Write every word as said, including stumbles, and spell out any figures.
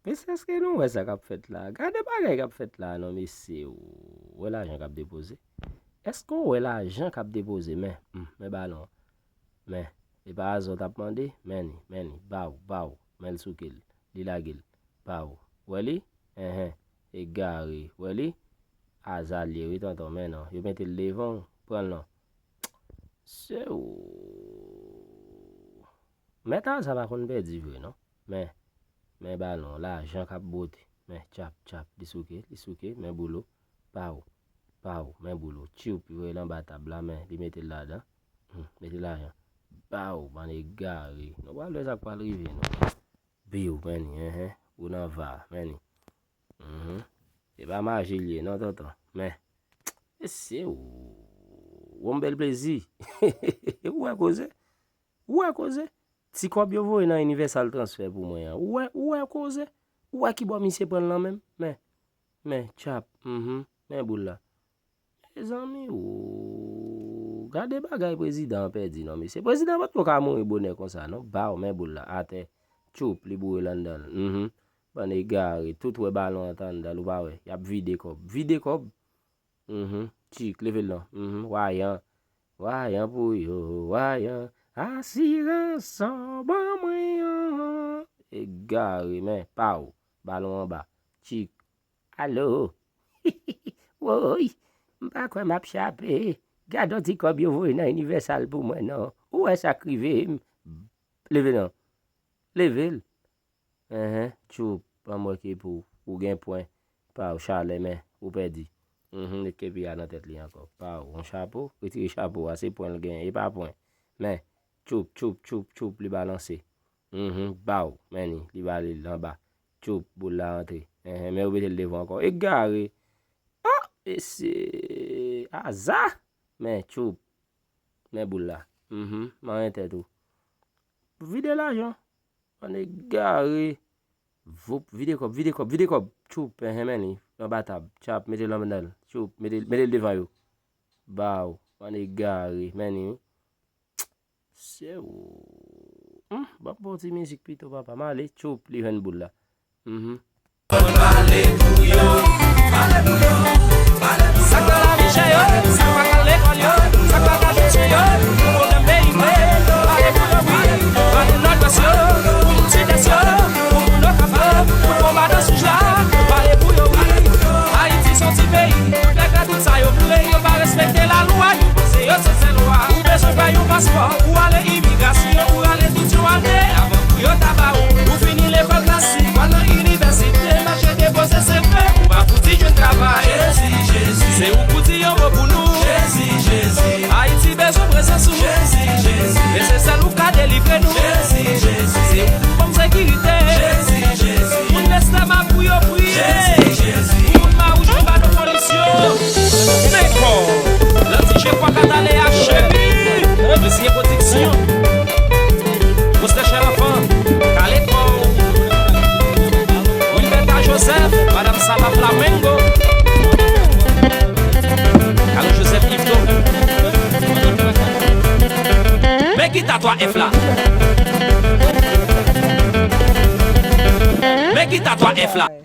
Mesye, èske nou wè sa k ap fèt la? Gade bagay k ap fèt la, non, mesye. Ou wè lajan k ap depoze? Èske w wè lajan k ap depoze? Men, hmm, men balon an. Men, e pa Azò t ap mande? Men li, men li, baw, baw. Men l souke l. Li lage l. Baw. Wè li? Enhen. Egare. Wè li? Aza l ye, wi, tonton. Men non. Yo mete l devan w. Pran l non. Se ou. Mèt Aza pa konn pèdi vre, non. Men, men balon, lajan k ap bwote. Men, tchap, tchap, li souke, li souke, men boulo. Paw, paw, men boulo. Tchoup, li voye l anba tab la, men li mete l ladan. Hmm, mete lajan. Baw, bann egare. Nou pral wè sa k pral rive, non. Biw, men li, enhen. Ou nan va, men li. Mhm. E pa maji l ye, non, tonton. Men, e se ou. Ou yon bèl plezi. Ou wè koze? Ou wè koze? Ti kòb yo voye nan Universal Transfer pou mwen an. Ou wè, ou wè koze? Ou wè ki bò misye pran l lan menm? Men, men, tchap. Mhm. Men boul la. Mezanmi, o, gade bagay prezidan an pèdi non, mesye. Prezidan an potko ka mouri bonè konsa non. Baw, men boul la, atè. Tchoup, li boure l anndan l. Mhm. Bann egare, tout wè balon an t anndan l, ou pa wè. Y ap vide kòb. Vide kòb. Mhm. Tchik, leve l non. Mhm. Wayan. Wayan pou yo, wayan. Asirans an ban mwen an. Egare, men, paw. Balon anba. Tchik. Alo. Woy, m pa kwè m ap chape. Gad on ti kòb yo voye nan Universal pou mwen non. Ou wè sa k rive m? Leve non. Leve l. Enhen, tchoup, ban m wè ki pou ou gen pwen. Paw, chalè, men, ou pèdi. Mhm, met kepi a nan tèt li ankò. Paw, on chapo, retire chapo a, se pwen l genyen, e pa pwen. Men, tchoup, tchoup, tchoup, tchoup, li balanse. Mhm, baw, men li, li bale l anba. Tchoup, boul la antre. Enhen, men yo mete l devan ankò. Egare. Oh, mesye. Aza. Men, tchoup. Men boul la. Mhm, manyen tèt ou. Vide lajan. Bann egare. Voup, vide kòb, vide kòb, vide kòb. Tchoup, enhen, men li. Anba tab. Tchap, mete l anndan l. Tchoup, mete, mete l devan yo. Baw, bann egare. Men li, wi. Se ou. Hmm, ban m ba w ti mizik pito, papa. M ale, tchoup, li jwenn boul la. Mhm. Sa k nan lavi chè yo, sa k pa k al lekòl yo, sa k pa k al misyon yo, pou pwoblèm peyi mwen, pale pou yo wi, pale Nòdwès yo, pou moun Sidès yo, pou moun Okap yo, pou konba nan Souj la, pale pou yo wi. Ayiti se yon ti peyi, tout nèg la tout sa yo vle, yo pa respekte lalwa, yo panse yo se sèl wa. Ou bezwen fè yon paspò, ou ale imigrasyon, ou rale tout yon ane avan pou yo ta ba ou. Ou fini lekòl klasik, w al nan inivèsite, mache depoze C V, ou pa fouti jwenn travay. Jezi, Jezi, se ou pou di yon mo pou nou. Jezi, Jezi, Ayiti bezwen prezans ou. Jezi, Jezi, e se sèl ou ka delivre nou. Jezi, Jezi, se ou pou ban m sekirite. Jezi, Jezi, moun Lestèma pou yo priye. Jezi, Jezi, pou moun Mawouj pou ba nou polisyon. Mekò, Landi Jekwa Katale a cheri. Mesye Pwodiksyon. Moustache Lanfan, kale kò w. Wilberta Joseph, Madam Saba Flamengo. Kale Joseph Yvetot. Men gita twa F la. Men gita twa F la.